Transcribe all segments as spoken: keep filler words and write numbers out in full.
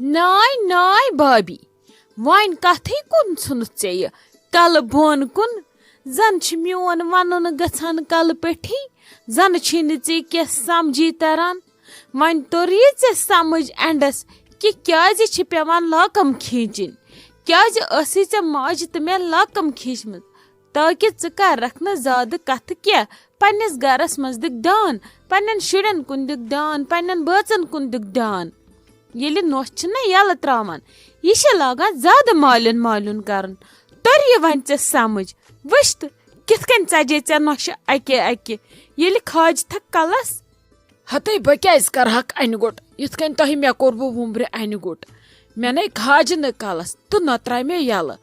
ناے ناے بابی، وۄنۍ کتھٕے کُن ژھُنُتھ ژےٚ یہِ کلہٕ بۄن کُن؟ زن چھُ میون ونُن گژھان کلہٕ پیٹھی، زن چھُے نہٕ ژےٚ کینٛہہ سمجھی تران۔ وۄنۍ توٚر یہِ ژےٚ سمجھ اینڈس کہِ کیازِ چھِ پیوان لاکم کھینچِنۍ؟ کیازِ ٲسٕے ژےٚ ماجہِ تہٕ مےٚ لاکم کھیٖچمٕژ؟ تاکہِ ژٕ کرکھ نہٕ زیادٕ کتھٕ کینٛہہ۔ پننِس گرس منٛز دِکھ دیان، پننٮ۪ن شُرٮ۪ن کُن دِکھ دیان، پننٮ۪ن بٲژن کُن دِکھ دیان۔ ییٚلہِ نۄش چھِنہ یَلہٕ ترٛاوان، یہِ چھِ لاگان زیادٕ مالیُن مالیُن کرُن۔ توٚر یہِ وۄنۍ ژےٚ سمجھ؟ وٕچھ تہٕ، کِتھ کٔنۍ ژَجے ژےٚ نۄشہِ اَکہِ اَکہِ، ییٚلہِ کھاج تھکھ کلس؟ ہتے بہٕ کیازِ کرہکھ انہِ گوٚٹ، یِتھ کٔنۍ تۄہہِ مےٚ کوٚروٕ وُمبرِ انہِ گوٚٹ؟ مےٚ نے کھاجہِ نہٕ کلس تہٕ نہ ترٛایہِ مےٚ یَلہٕ۔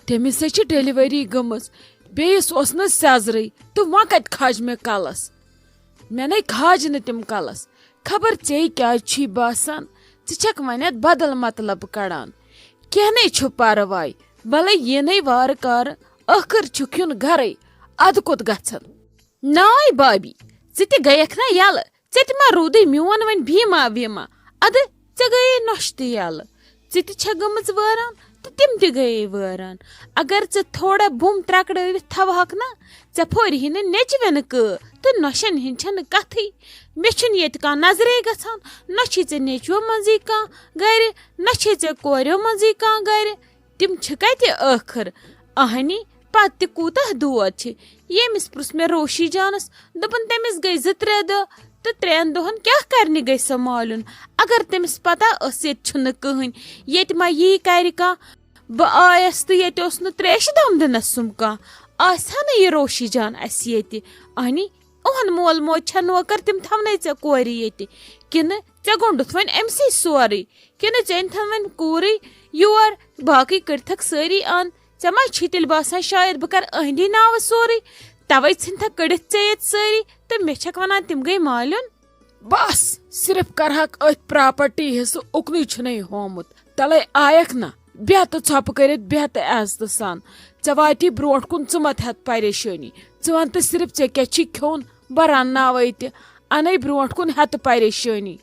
تٔمِس ہے چھِ ڈیلیوری گٔمٕژ، بیٚیِس اوس نہٕ سیزرٕے تہٕ وۄنۍ کتہِ کھاجہِ مےٚ کلس؟ مےٚ نے کھاجہِ نہٕ تِم کلس۔ خبر ژےٚ کیازِ چھُے باسان ژٕ چھکھ وۄنۍ اتھ بدل مطلب کڑان؟ کینٛہہ نے چھُ پرواے، بلے یِنَے وارٕ کارٕ، ٲخٕر چھُکھ یُن گرے، ادٕ کوٚت گژھن؟ ناے بابی، ژٕ تہِ گٔیکھ نا یلہٕ، ژےٚ تہِ ما روٗدُے میون وۄنۍ بیما ویما؟ ادٕ ژےٚ گٔیے نۄشہِ تہِ یلہٕ، ژٕ تہِ چھکھ گٔمٕژ وٲران تہٕ تِم تہِ گٔیے وٲران۔ اگر ژٕ تھوڑا بُم ترٛکڑٲوِتھ تھاوہکھ نا، ژےٚ پھورِ ہی نہٕ نیٚچوٮ۪ن کٲ تہٕ نۄشن ہِنٛز چھنہٕ کتھٕے۔ مےٚ چھُنہٕ ییٚتہِ کانٛہہ نظرے گژھان، نہ چھُے ژےٚ نیٚچوِ منٛزٕے کانٛہہ گرِ، نہ چھے ژےٚ کورٮ۪و منٛزٕے کانٛہہ گرِ۔ تِم چھِ کتہِ ٲخٕر؟ اہنی، پتہٕ تہِ کوٗتاہ دود چھِ؟ ییٚمِس پرُژھ مےٚ روشی جانس، دوٚپُن تٔمِس گٔے زٕ ترٛےٚ دۄہ، تہٕ ترٛٮ۪ن دۄہن کیٛاہ کرنہِ گٔے سۄ مالیُن؟ اگر تٔمِس پتہ ٲس ییٚتہِ چھُنہٕ کٕہٕنۍ، ییٚتہِ ما یی کرِ کانٛہہ؟ بہٕ آیس تہٕ ییٚتہِ اوس نہٕ تریشہِ دام دِنس سُم کانٛہہ۔ آسہِ ہا نہٕ یہِ روشی جان اسہِ ییٚتہِ۔ اہنی، اُہُنٛد مول موج چھا نوکر، تِم تھاونَے ژےٚ کورِ ییٚتہِ؟ کِنہٕ ژےٚ گوٚنٛڈُتھ وۄنۍ أمسٕے سورُے؟ کِنہٕ ژےٚ أنۍتھَن وۄنۍ کوٗرٕے یور، باقٕے کٔڑتھَکھ سٲری اَنٛد؟ ژےٚ ما چھی تیٚلہِ باسان شاید بہٕ کَرٕ أہنٛدی ناوٕ سورُے؟ تَوَے ژھٕنۍتھَکھ کٔڑِتھ ژےٚ ییٚتہِ سٲری، تہٕ مےٚ چھَکھ وَنان تِم گٔے مالیُن؟ بس، صرف کرہکھ أتھۍ پراپرٹی حصہٕ اُکنُے چھُنے ہومُت۔ تلے آیکھ نہ، بیٚہہ تہٕ ژھۄپہٕ کٔرِتھ، بیٚہہ تہٕ عزتہٕ سان۔ ژےٚ واتی برونٛٹھ کُن ژٕ مت ہٮ۪تھ پریشٲنی۔ ژٕ وَن تہٕ صرف ژےٚ کیٛاہ چھی کھیوٚن، بہٕ رنناوَے تہِ۔ اَنے برونٛٹھ کُن ہٮ۪تہٕ پریشٲنی۔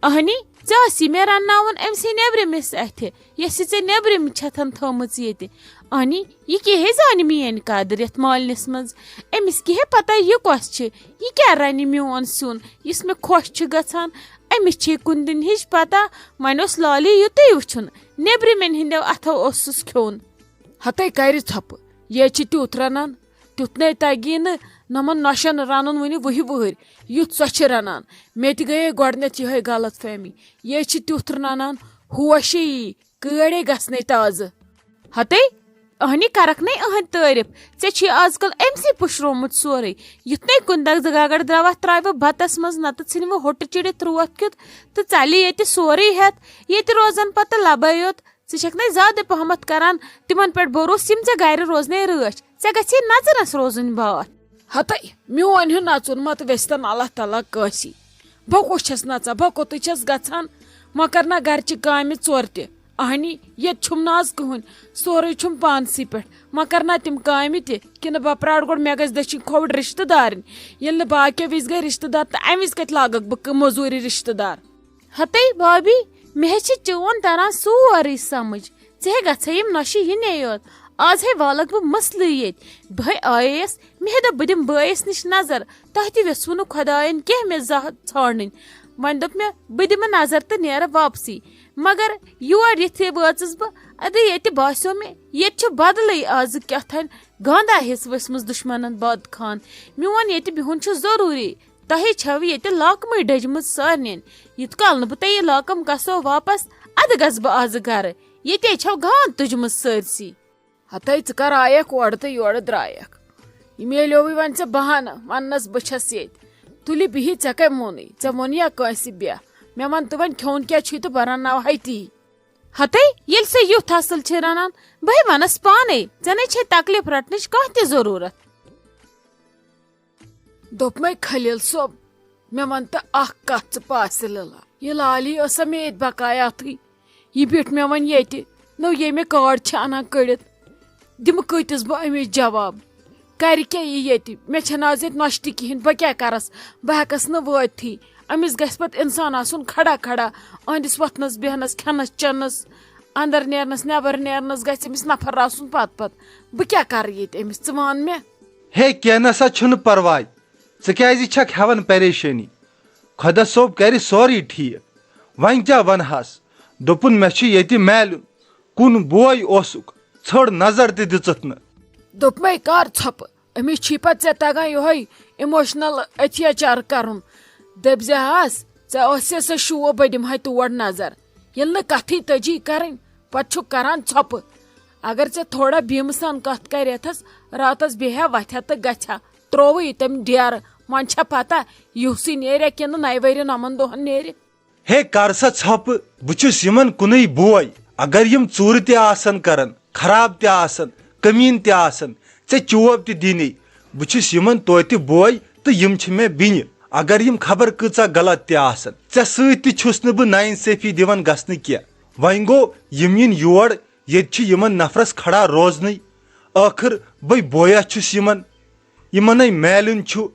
اہنی، ژےٚ آسی مےٚ رنناوُن أمۍ سٕے نیٚبرِمِس اَتھِ، یۄس یہِ ژےٚ نیٚبرِم چھَتھن تھٲومٕژ ییٚتہِ۔ اہنی، یہِ کیٛاہ ہے زانہِ میٛٲنۍ قدر یَتھ مالنِس منٛز؟ أمِس کیٛاہ ہے پتہ یہِ کۄس چھِ؟ یہِ کیٛاہ رنہِ میون سیُن یُس مےٚ خۄش چھُ گژھان؟ أمِس چھے کُنہِ دِنہٕ ہِچ پتہ۔ وۄنۍ اوس لالی یُتُے وٕچھُن، نیٚبرِمٮ۪ن ہِنٛدیو اَتھو اوسُس کھیوٚن۔ ہتے کرِ ژھۄپہٕ، یہِ چھِ تیُتھ رنان، تیُتھ نے تگی نہٕ نۄمن نۄشن رنُن وُنہِ وُہہِ وُہٕرۍ، یُتھ سۄ چھِ رنان۔ مےٚ تہِ گٔیے گۄڈٕنٮ۪تھ یِہوٚے غلط فہمی، یہِ چھِ تیُتھ رنان، ہوشے یی، کٲڑے گژھنے تازٕ۔ ہتے، اہنی کرکھ نے اہنٛدۍ تعریف، ژےٚ چھُے آز کل أمۍ سٕے پُشرومُت سورُے۔ یُتھ نے کُنہِ دۄہ زٕ گگر درٛاوَتھ ترٛاوِ بتس منٛز، نتہٕ ژھٕنہِ ہوٚٹہٕ چِڑِتھ روتھ کیُتھ تہٕ ژلہِ ییٚتہِ سورُے ہٮ۪تھ۔ ییٚتہِ روزن پتہٕ لبے یوت۔ ژٕ چھکھ نے زیادٕ پہمتھ کران تِمن پٮ۪ٹھ بھروسہٕ یِم ژےٚ گرِ روزنے رٲچھ۔ ژےٚ گژھی نژنس روزٕنۍ باتھ۔ ہتے، میون ہیوٗ نژُن مت ویژھتن اللہ تعالیٰ کٲنسی۔ بہٕ کُس چھَس نژان، بہٕ کوٚتٕے چھَس گژھان؟ وۄنۍ کَرنا گَرچہِ کامہِ ژورِ تہِ؟ اہنی، ییٚتہِ چھُم نہٕ آز کٕہٕنۍ، سورُے چھُم پانسٕے پٮ۪ٹھ۔ وۄنۍ کَرنا تِم کامہِ تہِ، کِنہٕ بہٕ پرٛارٕ گۄڈٕ مےٚ گژھِ دٔچھِنۍ کھووٕرۍ رِشتہٕ دارٕنۍ؟ ییٚلہِ نہٕ باقیو وِزِ گٔے رِشتہٕ دار، تہٕ اَمہِ وِزِ کَتہِ لاگَکھ بہٕ کٲ-، مٔزوٗرِ رِشتہٕ دار؟ ہتے بابی، مےٚ ہے چھِ چون تران سورُے سمجھ۔ ژےٚ ہے گژھے یِم نۄشہِ یِنے یوت۔ آز ہے والکھ بہٕ مسلہٕ ییٚتہِ۔ بہٕ ہے آییس، مےٚ ہے دوٚپ بہٕ دِمہٕ بٲیِس نِش نظر۔ تۄہہِ تہِ ویژھوٕ نہٕ خۄدایَن کینٛہہ مےٚ زانٛہہ ژھانٛڈٕنۍ۔ وۄنۍ دوٚپ مےٚ بہٕ دِمہٕ نظر تہٕ نیرٕ واپسٕے۔ مگر یور یِتھُے وٲژٕس بہٕ، اَدٕ ییٚتہِ باسیو مےٚ، ییٚتہِ چھُ بدلٕے آزٕ کیٛاہ تام گاندا ہِس ؤژھمٕژ دُشمنن باد خان۔ میون ییٚتہِ بِہُن چھُ ضروٗری۔ تۄہے چھو ییٚتہِ لاکمٕے ڈٔجمٕژ سارنٕے۔ یُتھ کال نہٕ بہٕ تۄہہِ یہِ لاکم کسو واپس، ادٕ گژھٕ بہٕ آزٕ گرٕ۔ ییٚتے چھو گانٛد تُجمٕژ سٲرسٕے۔ ہتے ژٕ کر آیکھ اورٕ تہٕ یورٕ درٛایکھ؟ یہِ میلیووٕے وۄنۍ ژےٚ بہانہٕ وننس بہٕ چھس ییٚتہِ۔ تُلہِ بِہِتھ ژےٚ کمۍ ووٚنُے؟ ژےٚ ووٚن یا کٲنٛسہِ بیٚہہ؟ مےٚ ون تہٕ وۄنۍ کھیوٚن کیٛاہ چھُے تہٕ بہٕ رنناوہے تی۔ ہتے، ییٚلہِ سۄ یُتھ اصل چھِ رنان، بہٕ ہے ونس پانے، ژےٚ نے چھے تکلیف رٹنٕچ کانٛہہ تہِ ضروٗرت۔ دوٚپمَے خلیل صٲب، مےٚ وَن تہٕ اَکھ کَتھ ژٕ پاسہِ لِلا۔ یہِ لالی ٲسا مےٚ ییٚتہِ بقایا تھٕے؟ یہِ بیٖٹھ مےٚ وۄنۍ ییٚتہِ، نو ییٚمہِ کارڈ چھِ اَنان کٔڑِتھ، دِمہٕ کۭتِس بہٕ أمِس جواب؟ کرِ کیٛاہ یہِ ییٚتہِ؟ مےٚ چھَنہٕ آز ییٚتہِ نۄشہِ تہِ کِہیٖنۍ، بہٕ کیٛاہ کَرَس؟ بہٕ ہٮ۪کَس نہٕ وٲتتھٕے۔ أمِس گژھِ پَتہٕ اِنسان آسُن کھڑا کھڑا، أہٕنٛدِس وۄتھنَس بیٚہنَس، کھٮ۪نَس چٮ۪نَس، اَندَر نیرنَس نٮ۪بَر نیرنَس گژھِ أمِس نفر آسُن پَتہٕ پَتہٕ۔ بہٕ کیٛاہ کَرٕ ییٚتہِ أمِس، ژٕ وَن مےٚ؟ ہے، کینٛہہ نہ سا چھُنہٕ پرواے، ژٕ کیٛازِ چھکھ ہٮ۪وان پریشٲنی؟ خۄدا صٲب کرِ سورُے ٹھیٖک۔ وۄنۍ کیٛاہ ونہس؟ دوٚپُن، مےٚ چھُ ییٚتہِ میلُن۔ کُن بوے اوسُکھ، ژھٔڑ نظر تہِ دِژٕتھ نہٕ۔ دوٚپمَے، کر ژھۄپہٕ؟ أمِس چھی پتہٕ ژےٚ تگان یِہوٚے emotional اَتھیاچار کرُن۔ دٔپۍ زِ ہس، ژےٚ ٲسے سۄ شوٗب، بہٕ دِمہٕ ہاے تور نظر۔ ییٚلہِ نہٕ کتھٕے تٔجی کرٕنۍ، پتہٕ چھُکھ کران ژھۄپہٕ۔ اگر ژےٚ تھوڑا بیٖمہٕ سان کتھ کرِہتھس، راتس بیہہ ہا، وتھِ ہا تہٕ گژھِ ہا۔ ترووُے تٔمۍ ڈیرٕ۔ وۄنۍ چھا پتہ، یُہسٕے نیرِ کِنہٕ نَیہِ ؤرِ نَمَن دۄہَن نیرِ؟ ہے، کر سا ژھۄپہٕ، بہٕ چھُس یِمن کُنُے بوے۔ اگر یِم ژوٗرٕ تہِ آسن کران، خراب تہِ آسن، کمیٖن تہِ آسن، ژےٚ چوب تہِ دِنی، بہٕ چھُس یِمن توتہِ بوے تہٕ یِم چھِ مےٚ بیٚنہِ۔ اگر یِم خبر کۭژاہ غلط تہِ آسن، ژےٚ سۭتۍ تہِ چھُس نہٕ بہٕ ناانصٲفی دِوان گژھنہٕ کینٛہہ۔ وۄنۍ گوٚو، یِم یِن یور، ییٚتہِ چھِ یِمن نفرس کھڑا روزنٕے۔ ٲخٕر بے بویا چھُس یِمن، یِمنے میلُن چھُ۔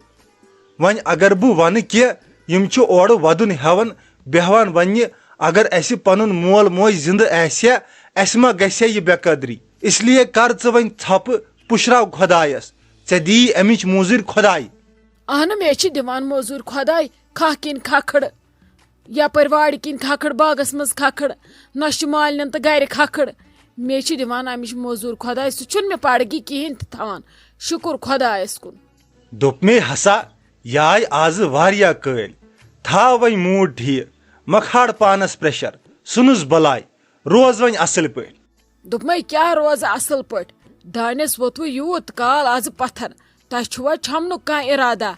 وۄنۍ اگر بہٕ ونہٕ کہِ یِم چھِ اورٕ ودُن ہٮ۪وان، بیہوان وننہِ، اگر اسہِ پنُن مول موج زندٕ آسہِ ہا، اسہِ ما گژھِ ہا یہِ بے قدری؟ اس لیے کر ژٕ وۄنۍ ژھۄپہٕ، پُشراو خۄدایس، ژےٚ دِیی امِچ موٚزوٗرۍ خۄداے۔ اہنُو، مےٚ چھِ دِوان موٚزوٗرۍ خۄداے، کھاہ کِنۍ کھکھٕڑ، یپٲرۍ وارِ کِنۍ کھکھٕڑ، باغس منٛز کھکھٕڑ، نۄشہِ مالنٮ۪ن تہٕ گرِ کھکھٕڑ۔ مےٚ چھِ دِوان امِچ موٚزوٗرۍ خۄداے، سُہ چھُنہٕ مےٚ پڑگی کِہیٖنۍ تہِ تھاوان۔ شُکُر خۄدایس کُن۔ دوٚپمے ہسا، یہِ آے آزٕ واریاہ کٲلۍ، تھاو وۄنۍ موٗڈ ٹھیٖک، مہ کھار پانس پریشر، ژھٕنُس بلاے، روز وۄنۍ اصٕل پٲٹھۍ۔ دوٚپمَے، کیٛاہ روزٕ اَصٕل پٲٹھۍ؟ دانٮ۪س ووٚتوٕ یوٗت کال آزٕ پَتھر۔ تۄہہِ چھُوا چھۄمنُک کانٛہہ اِرادہ؟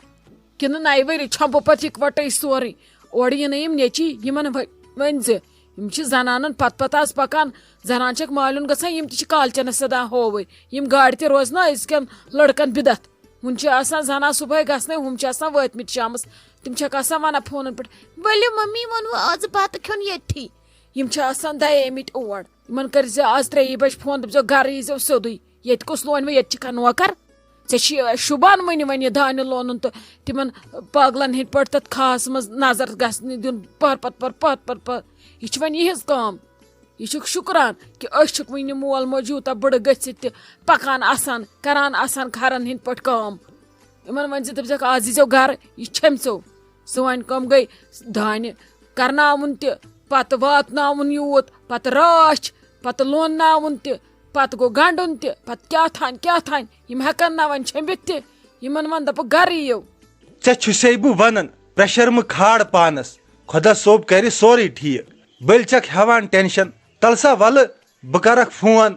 کِنہٕ نَیہِ ؤری چھۄمبہٕ پَتہٕ یِکوَٹَے سورُے؟ اورٕ یِنہٕ یِم نیٚچی، یِمَن ؤ-، ؤنۍزِ۔ یِم چھِ زَنانَن پَتہٕ پَتہٕ آز پَکان۔ زَنان چھَکھ مالیُن گژھان، یِم تہِ چھِ کالچَنَس سیٚدان ہووٕرۍ۔ یِم گاڑِ تہِ روزنا أزکٮ۪ن لٔڑکَن بِدَتھ۔ وُنہِ چھِ آسان زَنان صُبحٲے گژھنَے، ہُم چھِ آسان وٲتمٕتۍ شامَس۔ تِم چھَکھ آسان وَنان فونَن پٮ۪ٹھ، "ؤلِو مٔمی، ووٚنوٕ آزٕ بَتہٕ کھیوٚن ییٚتھی۔" یِم چھِ آسان دَیے مٕتۍ اور۔ یِمن کٔرزِ آز ترٛیٚیہِ بجہِ فون، دٔپزیو، "گرٕ ییٖزیو سیوٚدُے۔ ییٚتہِ کُس لونہِ وۄنۍ؟ ییٚتہِ چھِکھا نوکر؟ ژےٚ چھی شوٗبان وٕنہِ وۄنۍ یہِ دانہِ لونُن تہٕ تِمن پاگلن ہٕنٛدۍ پٲٹھۍ تتھ کھاہس منٛز نظر گژھنہِ دیُن، پہر پتہٕ پہر، پہر پتہٕ پہر۔ یہِ چھِ وۄنۍ یِہٕنٛز کٲم۔ یہِ چھُکھ شُکران کہِ أسۍ چھِکھ وٕنہِ مول موج یوٗتاہ بٕڑٕ گٔژھِتھ تہِ پکان آسان، کران آسان کھرن ہٕنٛدۍ پٲٹھۍ کٲم۔" یِمن ؤنۍ زِ، دٔپزیکھ، "آز ییٖزیو گرٕ، یہِ چھٔمۍ ژیو۔" سٲنۍ کٲم گٔے دانہِ کرناوُن تہِ، پتہٕ واتناوُن یوٗت، پتہٕ رٲچھ، پتہٕ لونناوُن تہِ، پتہٕ گوٚو گنڈُن تہِ، پتہٕ کیٛاہ تھانۍ کیٛاہ تھانۍ، یِم ہٮ۪کن نہ وۄنۍ چھٔمبِتھ تہِ۔ یِمن ون، دپکھ، گرٕ یِیِو۔ ژےٚ چھُسے بہٕ ونان، پریشر مہٕ کھار پانس، خۄدا صٲب کرِ سورُے ٹھیٖک۔ بٔلۍ چھکھ ہٮ۪وان ٹینشن، تل سا ولہٕ بہٕ کرکھ فون۔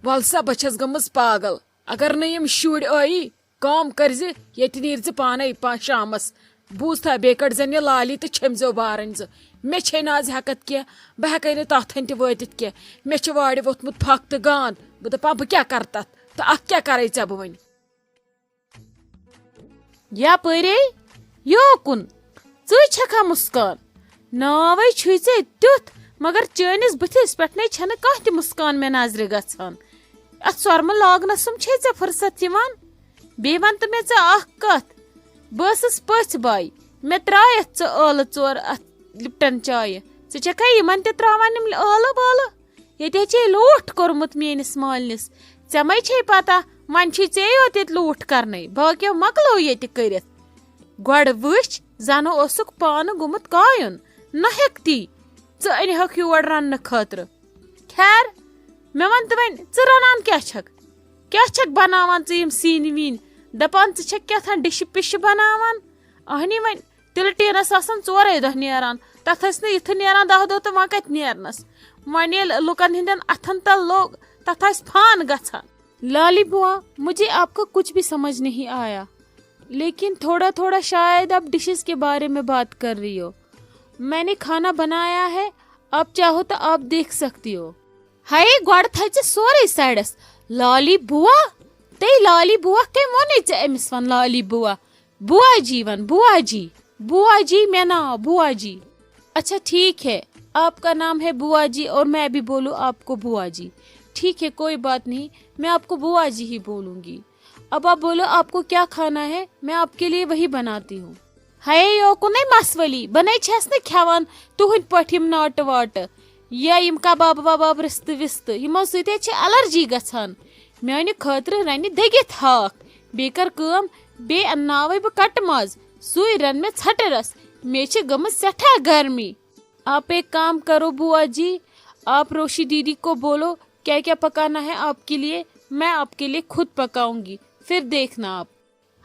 ول سا، بہٕ چھس گٔمٕژ پاگل۔ اگر نہٕ یِم شُرۍ ٲیی، کٲم کٔرزِ، ییٚتہِ نیٖرزِ پانے پا-، شامس۔ بوٗزتھا، بیٚیہِ کٔڑزٮ۪ن یہِ لالی تہٕ چھٔمزیو بارٕنۍ زٕ۔ مےٚ چھے نہٕ آز ہٮ۪کتھ کینٛہہ، بہٕ ہٮ۪کے نہٕ تتھ ہن تہِ وٲتِتھ کینٛہہ۔ مےٚ چھِ وارِ ووٚتھمُت پھکھ تہٕ گانٛد۔ بہٕ دپان، بہٕ کیٛاہ کرٕ تتھ؟ تہٕ اتھ کیٛاہ کرے ژےٚ بہٕ وۄنۍ؟ یپٲرے یوکُن، ژٕے چھکھا مسکان؟ ناوے چھُے ژےٚ تیُتھ، مگر چٲنِس بٕتھِس پٮ۪ٹھ نے چھنہٕ کانٛہہ تہِ مسکان مےٚ نظرِ گژھان۔ اتھ سۄرمہٕ لاگنس سُم چھے ژےٚ فرصت یِوان؟ بیٚیہِ ون تہٕ مےٚ ژٕ اکھ کتھ، بہٕ ٲسٕس پٔژھۍ باے، مےٚ ترٛایتھ ژٕ ٲلہٕ ژور اتھ لپٹن چایہِ، ژٕ چھکھا یِمن تہِ ترٛاوان یِم ٲلہٕ بالہٕ؟ ییٚتہِ ہے چھے لوٗٹھ کوٚرمُت میٲنِس مٲلنِس۔ ژےٚ مَے چھے پتہ، وۄنۍ چھُے ژے یوت ییٚتہِ لوٗٹھ کرنَے، باقیو مۄکلٲو ییٚتہِ کٔرِتھ۔ گۄڈٕ وٕچھ، زَنہٕ اوسُکھ پانہٕ گوٚمُت کایُن، نہ ہیٚکتی ژٕ أنۍ ہَکھ یور رَننہٕ خٲطرٕ۔ خیر، مےٚ وَن تہٕ وۄنۍ، ژٕ رَنان کیٛاہ چھَکھ؟ کیٛاہ چھَکھ بَناوان ژٕ یِم سِنۍ وِنۍ؟ دَپان ژٕ چھَکھ کیٛاہ تھام ڈِشہِ پِشہِ بَناوان؟ اَہنی وۄنۍ، تِلہٕ ٹیٖنَس آسَن ژورَے دۄہ نیران، تَتھ ٲسۍ نہٕ یِتھٕ نیران دَہ دۄہ تہٕ وۄنۍ کَتہِ نیرنَس؟ وۄنۍ ییٚلہِ لُکَن ہٕنٛدٮ۪ن اَتھَن تَل لوٚگ، تَتھ آسہِ فان گژھان۔ لالی بوا، मुझे आपका कुछ भी समझ नहीं आया, लेकिन थोड़ा-थोड़ा शायद आप डिशेस के बारे में बात कर रही हो। मैंने खाना बनाया है, आप चाहो तो आप देख सकती हो। ہاے، گۄڈٕ تھٲے ژٕ سورُے سایڈَس۔ لالی بوا؟ تَے لالی بوا کٔمۍ ووٚنُے ژےٚ أمِس وَن لالی بوا؟ بوا جی وَن، بوا جی۔ بوا جی، مےٚ ناو بوا جی۔ اچھا، ٹھیک ہے، آپ کا نام ہے بوا جی اور میں بھی بولوں آپ کو بوا جی۔ ٹھیک ہے، کوئی بات نہیں، میں آپ کو بوا جی ہی بولوں گی۔ اب آپ بولو، آپ کو کیا کھانا ہے، میں آپ کے لیے وہی بناتی ہوں۔ ہے یوکُن ہے مسولی، بہٕ نے چھَس نہٕ کھٮ۪وان تُہٕنٛدۍ پٲٹھۍ یِم ناٹہٕ واٹہٕ یا یِم کباب وباب، رِستہٕ وِستہٕ، یِمو سۭتۍ ہے چھِ الرجی گژھان۔ میانہِ خٲطرٕ رَنہِ دٔگِتھ ہاکھ، بیٚیہِ کر کٲم، بیٚیہِ اَنناوَے بہٕ کَٹہٕ ماز، سُے رَن مےٚ ژھٹہٕ رَس، مےٚ چھِ گٔمٕژ سٮ۪ٹھاہ گرمی۔ آپ ایک کام کرو بوا جی، آپ روشی دیدی کو بولو کیا کیا پکانا ہے آپ کے لیے، میں آپ کے لیے خود پکاؤں گی، پھر دیکھنا آپ۔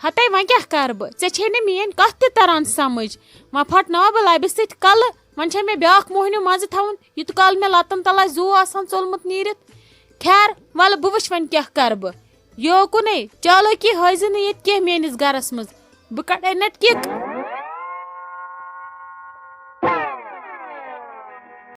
ہتے وۄنۍ کیٛاہ کرٕ بہٕ؟ ژےٚ چھے نہٕ میٲنۍ کتھ تہِ تران سمجھ۔ وۄنۍ پھٹناوٕ بہٕ لبہِ سۭتۍ کلہٕ۔ وۄنۍ چھے مےٚ بیٛاکھ موہنیو منٛزٕ تھاوُن، یوٗت کال مےٚ لتن تل آسہِ زُو آسان ژوٚلمُت نیٖرِتھ۔ خیر، ولہٕ بہٕ وٕچھِ وۄنۍ کیٛاہ کرٕ بہٕ۔ یوکُنے چالٲکی ہٲیزِ نہٕ ییٚتہِ کینٛہہ میٲنِس گرس منٛز۔ بہٕ کڑے نہ ٹِک۔